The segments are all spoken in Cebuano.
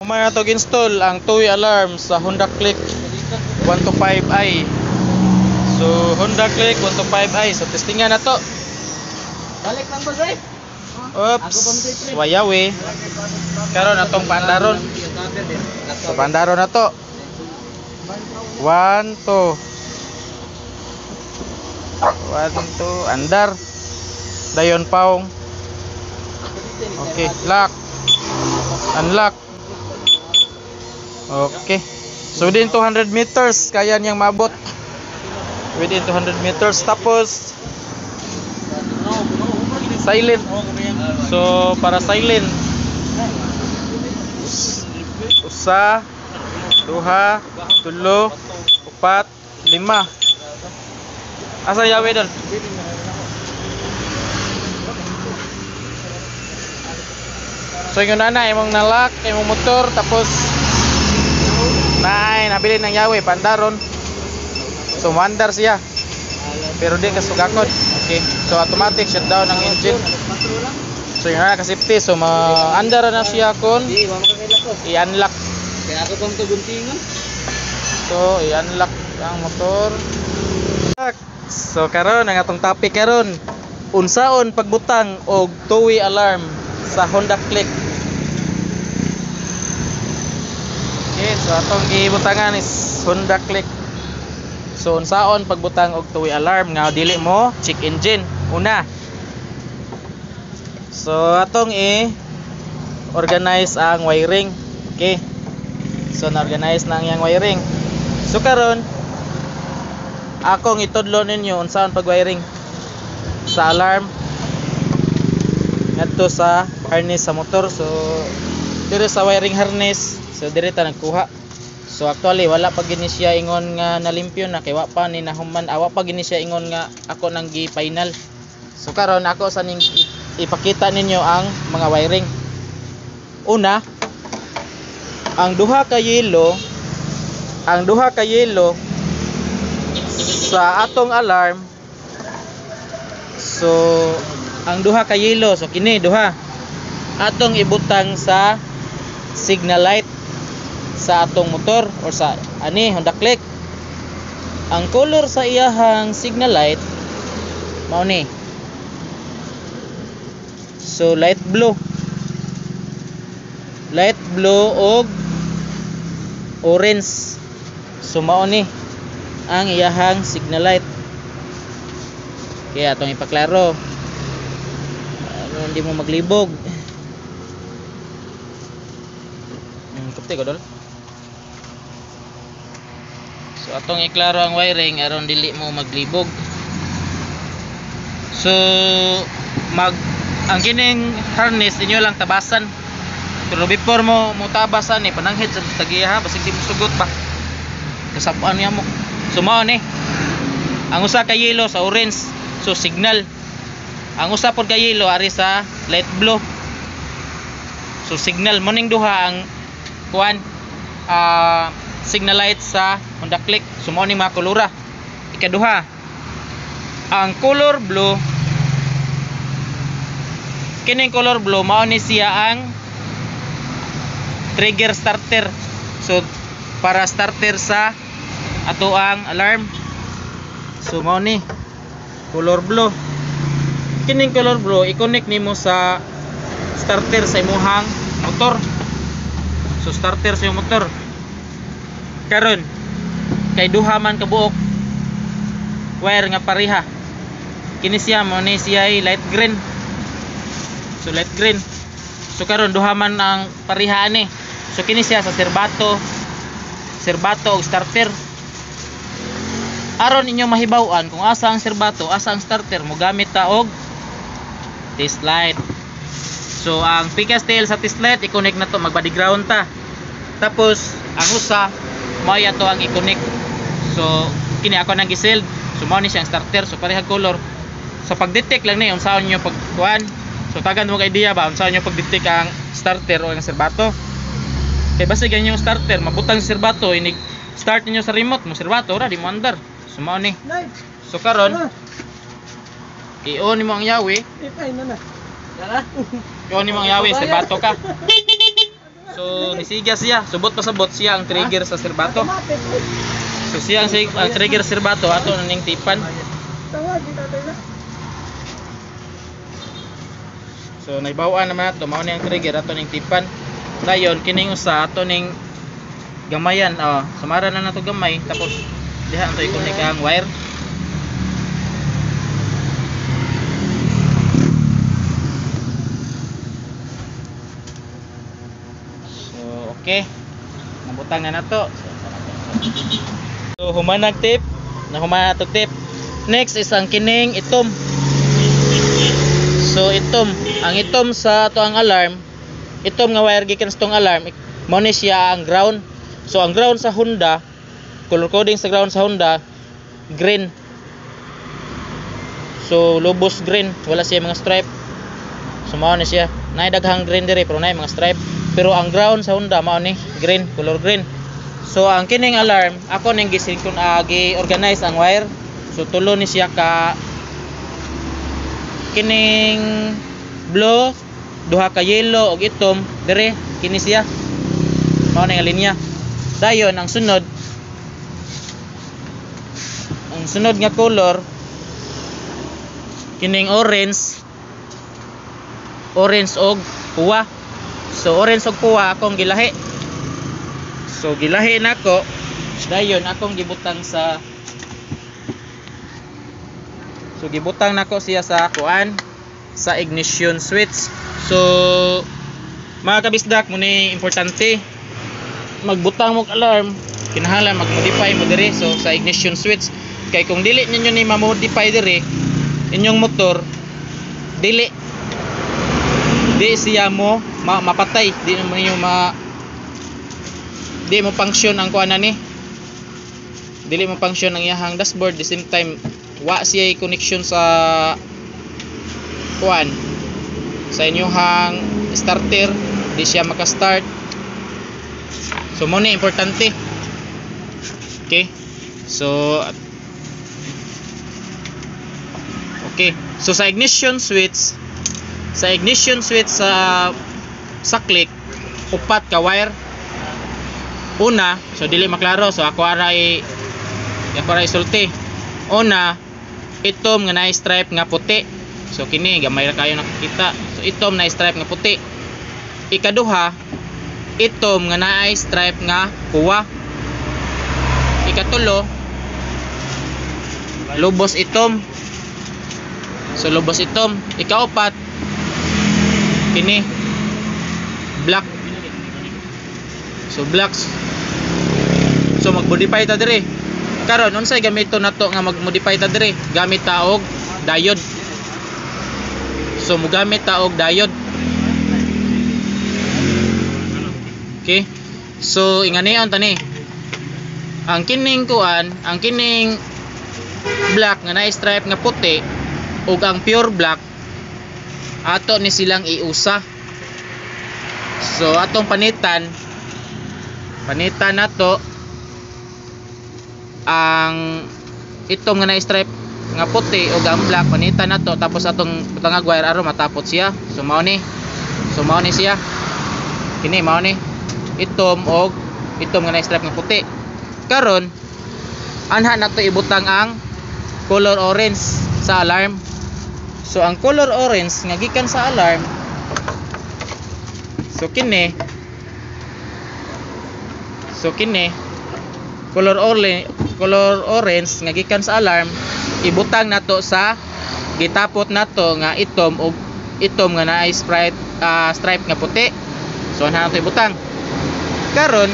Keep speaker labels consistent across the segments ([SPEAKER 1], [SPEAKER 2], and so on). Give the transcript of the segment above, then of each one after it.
[SPEAKER 1] Human na to install ang two-way alarm sa Honda Click 125i. So Honda Click 125i. So testingan na to.
[SPEAKER 2] Balik lang ba, Zay?
[SPEAKER 1] Oops, wayawi. Karon atong paandaron. So paandaron na to. 1 2 1 2 andar. Dayon paong. Okay, lock. Unlock. Okay. So within 200 meters kaya niyang maabot. Within 200 meters, tapos silent. So para silent. Usa, duha, tulo, upat, lima. Asa yawi dol? So yung nana imong nalak imong motor, tapos naay nabili ng yawi pandaron. So mandar siya. Pero di kasugakon. Okay. So automatic shutdown ang engine. So yung nana ka-safety, so maandar na siya kon i-unlock.
[SPEAKER 2] Kaya ako pang tuguntingan.
[SPEAKER 1] So i-unlock ang motor. So karon ang atong topic karon, unsaon pagbutang og two-way alarm sa Honda Click. Okay, so atong gibutangan is Honda Click. So unsaon pagbutang og two-way alarm nga dili mo check engine? Una. So atong i organize ang wiring. Okay. So na-organize na ang iyang wiring. So karon akong itudlo ninyo unsaon pag-wiring sa alarm ngadto sa harness sa motor. So dire sa wiring harness, so dire ta nagkuha. So actually wala pa gini siya ingon nga nalimpyo na kay wa pa ni nahuman, awa pa gini siya ingon nga ako nang gi-final. So karon ako sa ning ipakita ninyo ang mga wiring. Una, ang duha ka yelo, ang duha ka yelo sa atong alarm. So ang duha ka yelo, so kini duha atong ibutang sa signal light sa atong motor or sa ani Honda Click. Ang color sa iyahang signal light mao ni. So light blue. Light blue og orange. So mao ni ang iyahang signal light. Kaya atong ipaklaro. Ano, hindi mo maglibog. Kapti ko dol. So atong iklaro ang wiring aron dili mo maglibog. So mag ang kining harness inyo lang tabasan. Pero before mo mutabasan ni pananghid sa tagiya ha, basig di mo sugot ba. Kasapuan niya mo. So mao ni. Ang usa ka yellow sa orange, so signal. Ang usa pod ka yellow ari sa light blue. So signal mo ning duha ang kuan signal light sa Honda Click. So mao ning mga kolora. Ikaduha, ang color blue, kining color blue mao ni siya ang trigger starter. So para starter sa ato ang alarm. So mao ni color blue. Kining color blue i-connect nimo sa starter sa imuhang motor. So starter sa imong motor. Karon kay duha man kabuok wire nga pareha. Kini siya mao ni siya ay light green. So light green. So karon duha man ang pareha ani. So kini siya sa serbato. Serbato og starter. Aron inyo mahibaw-an kung asa ang serbato, asa ang starter, mogamit ta og test light. So ang pikas tail sa test light i-connect na to, mag-body ground ta. Tapos ang usa mao ato ang i-connect. So kini ako nang gisealed. So mao ni siya ang starter, so parehag color. So pag-detect lang ni unsaon niyo pagkuan. So tagan mo idea ba unsaon niyo pag-detect ang starter o ang serbato. Kay basta ganyan yung starter, mabutang sa serbato, inig start niyo sa remote, mo serbato ra di mo andar. So mao ni. So karon i-on nimo ang yawi. I-on nimo ang yawi, serbato ka. So nisiga siya, subot pa sabot siya ang trigger sa serbato. So siya ang trigger sa serbato ato na ning tipan. So naibawaan naman ato mao ni ang trigger ato ning tipan. Dayon kining usa ato ning gamayan, oh, sumara na nato gamay tapos diha ato i-connect ang wire. So okay. Nabutang na nato. So humanag tip, nahuman na tip. Next is ang kining itom. So itom, ang itom sa ato ang alarm, itom nga wire gikan sa tong alarm, mao ni siya ang ground. So ang ground sa Honda, color coding sa ground sa Honda, green. So lubos green, wala siya mga stripe. So mao ni siya. Naay daghang green diri pero naay mga stripe. Pero ang ground sa Honda mao ni green, color green. So ang kining alarm, ako ning gisikon gi-organize ang wire. So tulo ni siya ka kining blue, duha ka yellow ug itom dire kini siya. Mao ni nga linya. Dayon ang sunod nga color kining orange, orange og puwa. So orange og puwa akong gilahi. So gilahi nako, dayon akong gibutang sa, so gibutang nako siya sa kuan, sa ignition switch. So mga kabisdak, mo ni importante magbutang mo alarm, kinahanglan mag-modify mo diri so sa ignition switch, kay kung dili ninyo ni ma-modify diri inyong motor, dili di siya mo mapatay, di mo ninyo di mo function ang kuan ani, dili mo function ang iyahang dashboard. The same time wa siya connection sa kuan, sa inyong starter, di siya maka-start. So mo ni importante. Okay, so okay, so sa ignition switch, sa ignition switch sa click, upat ka wire. Una, so dili maklaro, so ako aray isulti. Una, itom nga naay stripe nga puti. So kini gamay ra kayo nakikita. So itom na stripe nga puti. Ikaduha, itom nga naay stripe nga kuwa. Ikatulo, lubos itom. So lubos itom. Ikaupat, kini black. So black. So mag-modify ta diri. Karon unsay gamiton nato nga mag-modify ta diri? Gamit ta og diode. So mogamit ta og diode. Okay? So inganion ta ni. Ang kining kuan, ang kining black nga naay stripe nga puti ug ang pure black ato ni silang iusa. So atong panitan, panitan nato ang itom nga na-stripe nga puti ug ang black, panitan nato tapos atong butangag wire aron matapot siya. So mao ni. So mao ni siya. Kini mao ni. Itom og itom nga na-stripe nga puti. Karon anha nato ibutang ang color orange sa alarm. So ang color orange nga gikan sa alarm, so kini, so kini color orange, color orange nga gikan sa alarm ibutang nato sa gitapot nato nga itom og itom nga naay stripe, stripe nga puti. So anha nato ibutang. Karon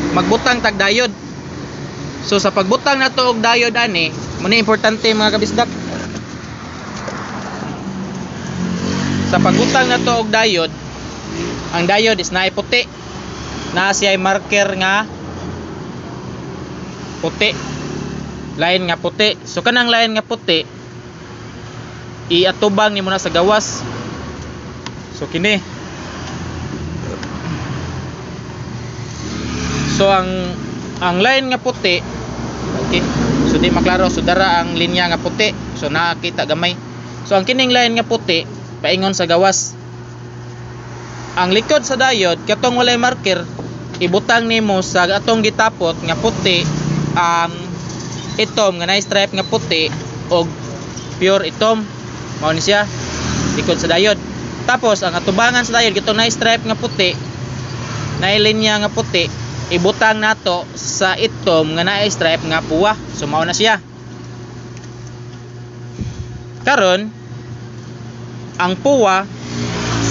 [SPEAKER 1] magbutang tag diode. So sa pagbutang nato og diode ani, mo ni importante mga kabisdak. Sa pagbutang nato og diode, ang diode is naay puti. Naa siya marker nga puti. Line nga puti. So kanang line nga puti iatubang nimo na sa gawas. So kini. So ang line nga puti, okay. So di maklaro, so dara ang linya nga puti. So nakita gamay. So ang kining line nga puti paingon sa gawas. Ang likod sa diode, katong walay marker, ibutang nimo sa atong gitapot nga puti, itom nga naay stripe nga puti og pure itom. Mao ni siya likod sa diode. Tapos ang atubangan sa diode, katong naay stripe nga puti, naay linya nga puti, ibutang nato sa itom nga naay stripe nga puwa. So mao na siya. Karon ang puwa,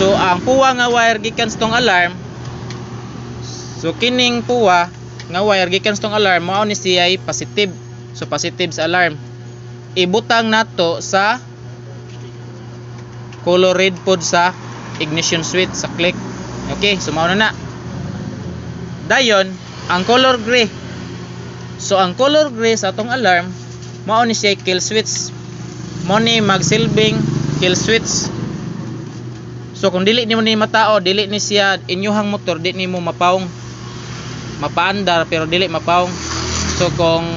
[SPEAKER 1] so ang puwa nga wire gikan sa tong alarm, so kining puwa nga wire gikan sa tong alarm mao ni siya ay positive. So positive sa alarm. Ibutang nato sa color red pod sa ignition switch sa click. Okay, so mao na na. Dayon ang color gray. So ang color gray sa atong alarm mao ni siya kill switch. Mao ni magsilbing kill switch. So kung dili nimo ni matao, dili ni siya inyuhang motor, di nimo mapawong, mapaandar pero dili mapawong. So kung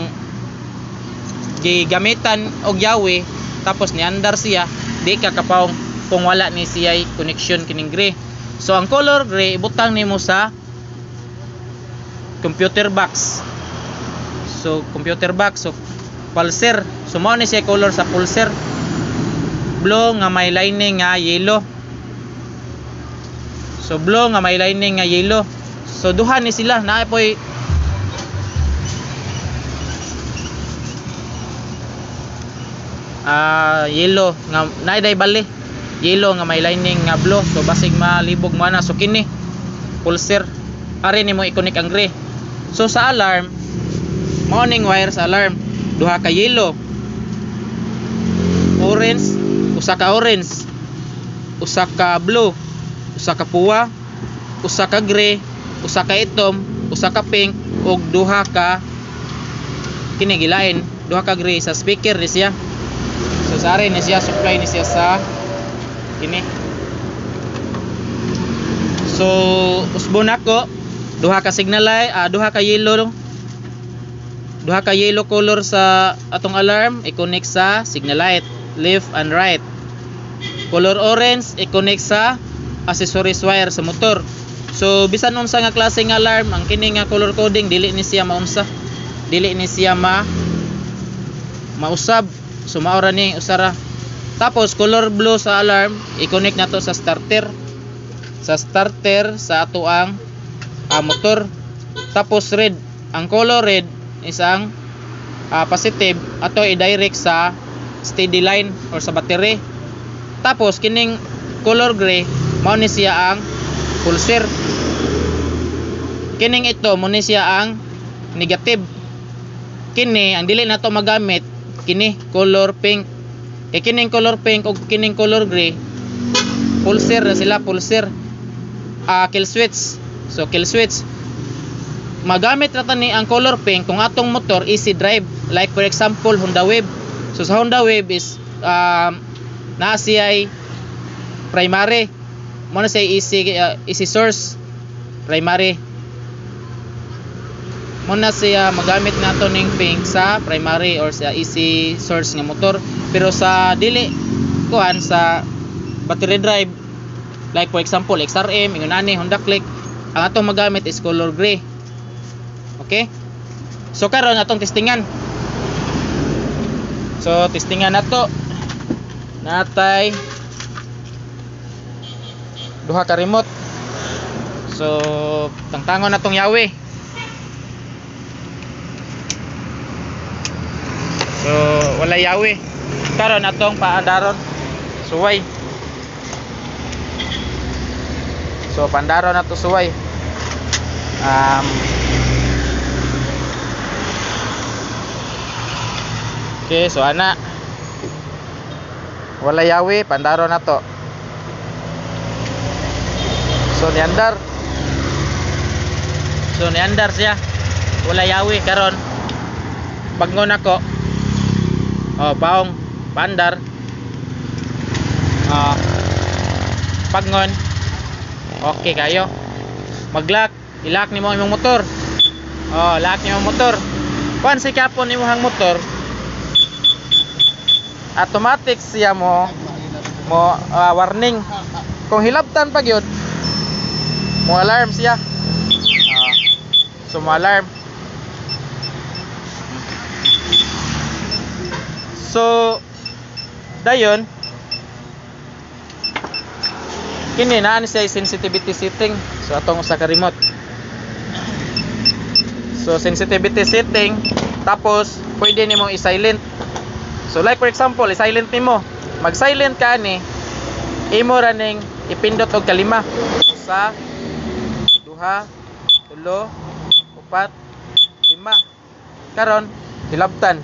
[SPEAKER 1] gigamitan og yawi tapos niandar siya, di ka kapawong kung wala ni siya connection kining gray. So ang color gray ibutang nimo sa computer box. So computer box, so pulser. So mao ni siya color sa pulser, blue nga may lining nga yellow. So blue nga may lining nga yellow. So duha ni sila naa poy yellow nga naay day bali yellow nga may lining nga blue. So basig malibog mo na. So kini pulser ari nimo i-connect ang gray. So sa alarm, mao ning wire sa alarm, duha ka yellow, orange, usa ka orange, usa ka blue, usa ka puwa, usa ka gray, usa ka itom, usa ka pink, ug duha ka kini gilain, duha ka gray sa speaker ni siya. So sa ari ni siya, supply ni siya sa kini. So usbon nako duha ka signal light, duha ka yellow, duha ka yellow color sa atong alarm i-connect sa signal light, left and right. Color orange i-connect sa accessories wire sa motor. So bisan unsa nga klase nga alarm, ang kini nga color coding dili ni siya maunsa, dili ni siya mausab. So mao ra ni usara. Tapos color blue sa alarm i-connect nato sa starter, sa starter sa ato ang motor. Tapos red, ang color red is ang positive, ato i-direct sa steady line or sa battery. Tapos kining color gray mao ni siya ang pulser. Kining ito mo ni siya ang negative. Kini ang dili nato magamit kini color pink. Kay kining color pink ug kining color gray pulser na sila, pulser, kill switch. So kill switch magamit ra ta ni ang color pink kung atong motor easy drive, like for example Honda Wave. So sa Honda Wave is naa siya'y primary, mo na siya easy source primary. Mo na siya magamit nato ning pink sa primary or sa easy source nga motor. Pero sa dili kuan sa battery drive, like for example XRM, ingon ani Honda Click, ang atong magamit is color gray. Okay? So karon atong testingan. So testingan nato. Natay duha ka remote. So tangtangon natong yawi. So wala yawi. Karon atong paandaron suway. So pandaron nato suway. Okay, so ana wala yawi, pandaro na to. So niandar. So niandar siya. Wala yawi karon. Bagnon ako. Oh, paong pandar. Pagngon. Okay kayo. Mag-lock, i-lock nimo imong motor. Oh, lock nimo motor. Kuan si kapon imong motor. Automatic siya mo warning. Kung hilabtan pa gyud, Mo alarm siya. So mo alarm. So dayon kini naa ni siya sensitivity setting. So atong usa ka remote. So sensitivity setting, tapos pwede nimo i-silent. So like for example, i-silent nimo. Mag-silent ka ani, imo ra ning ipindot og kalima. Usa, duha, tulo, upat, lima. Karon, hilabtan.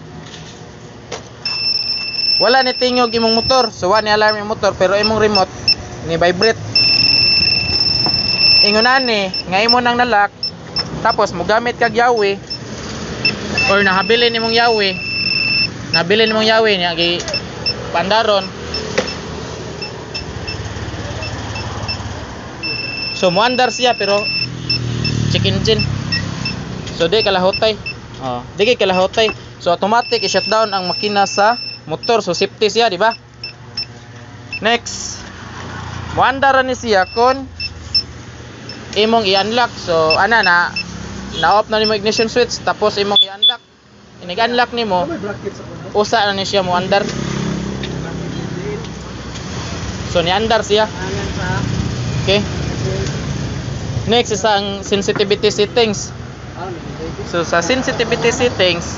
[SPEAKER 1] Wala ni tingog imong motor, so wa ni alarm imong motor, pero imong remote ni vibrate. Ingon ani nga imo nang nalak, tapos mogamit kag yawi or nahabilin nimong yawi, nahabilin nimong yawi niya gi pandaron. So moandar siya pero check engine. So di kalahutay. Oh, di kay kalahutay. So automatic i-shutdown ang makina sa motor. So safety siya, di ba? Next, moandar ni siya kon imong i-unlock. So ana na na-off na nimo ignition switch, tapos imong i-unlock. Inig-unlock nimo, usa na ni siya moandar. So ni-andar siya. Okay. Next is ang sensitivity settings. So sa sensitivity settings,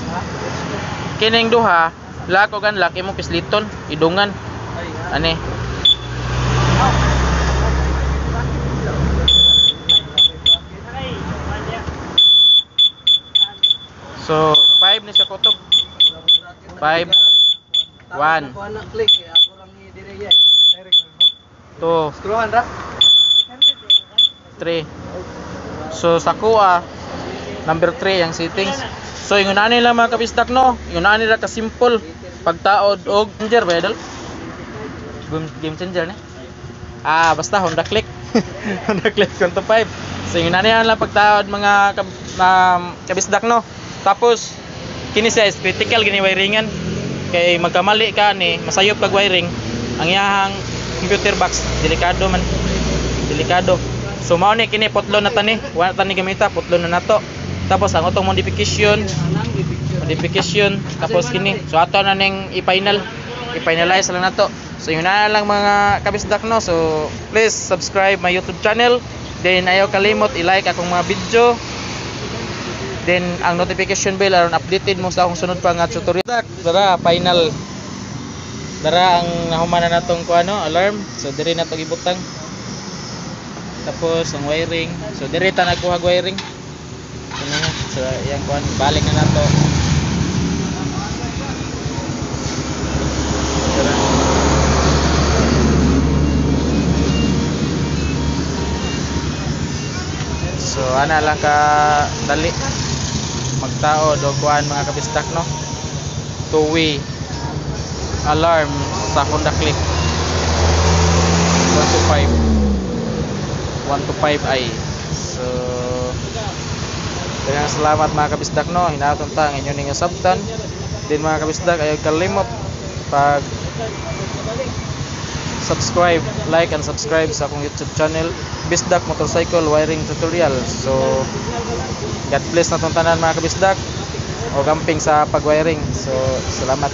[SPEAKER 1] kining duha, lock ug unlock imong pisliton, idungan. Ani. So 5 ni siya kutob. 5 1 2 3. So sa kuha number 3 ang settings. So ingon ani lang mga kabisdak no, ingon ani ra ka simple pagtaod og changer ba idol? Game changer ni. Basta Honda Click. Honda Click 1 to 5. So ingon ani lang pagtaod mga kabisdak no. Tapos kini siya is critical gini wiringan kay magkamali ka ni masayop kag wiring ang iyahang computer box, delikado man, delikado. So mao ni kini putlo na tani, wala tani gamita, putlo na nato. Tapos ang atong modification, tapos kini. So ato na ning i-final, i-finalize lang nato. So yun na lang mga kabisdak no. So please subscribe my YouTube channel. Then ayaw kalimot i-like akong mga video. Then ang notification bell aron updated mo sa akong sunod pa nga tutorial. Dara final. Dara ang nahuman na natong kuano alarm. So diri na to gibutang. Tapos ang wiring. So diri ta nagkuha og wiring. Kini na. So iyang kuan balik na nato. Dara. So ana lang ka dali magtaod og kuan mga kabisdak no. Two-way alarm sa Honda Click 1 to 5, 1 to 5 ay. So daghang salamat mga kabisdak no, hinaton ta ang inyo ning sabtan. Din mga kabisdak ayaw kalimot pag subscribe, like and subscribe sa akong YouTube channel Bisdak Motorcycle Wiring Tutorial. So God bless na tong tanan mga kabisdak o gamping sa pag-wiring. So salamat.